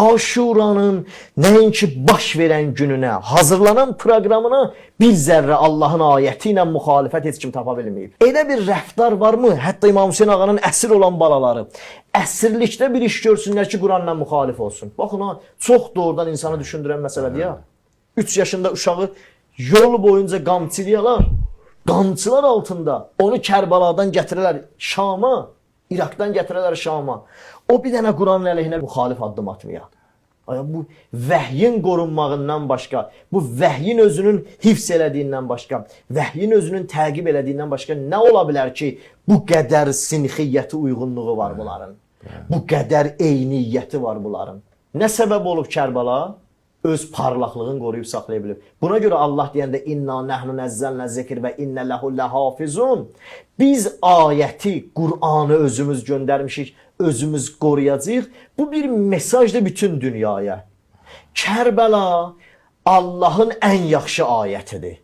Aşuranın nəinki baş verən gününə, hazırlanan proqramına bir zərrə Allahın ayəti ilə müxalifət heç kim tapa bilməyib. Elə bir rəftar varmı? Hətta İmam Hüseyn ağanın əsir olan balaları əsirlikdə bir iş görsünlər ki, Quranla müxalif olsun. Baxın ha, çox doğrudan insanı düşündürən məsələdir ya. 3 yaşında uşağı yol boyunca qamçılayalar. Qamçılar altında onu Kərbaladan gətirərlər Şama, İraqdan gətirərlər Şama. O bir dənə Quranın əleyhinə müxalif addım atmaya. Ay, bu vəhyin qorunmağından başqa, bu vəhyin özünün hifz elədiyindən başqa, vəhyin özünün təqib elədiyindən başqa nə ola bilər ki, bu qədər sinxiyyəti uyğunluğu var bunların? Bu qədər eyniyyəti var bunların. Nə səbəb olub Kərbala? Öz parlaqlığını qoruyub saxlaya bilib. Buna görə Allah deyəndə inna nəhnu nəzzəlnə zikr və innə lehu ləhafizun. Biz ayəti, Qur'anı özümüz göndərmişik, özümüz qoruyacağıq. Bu bir mesajdır bütün dünyaya. Kərbəla Allahın ən yaxşı ayətidir.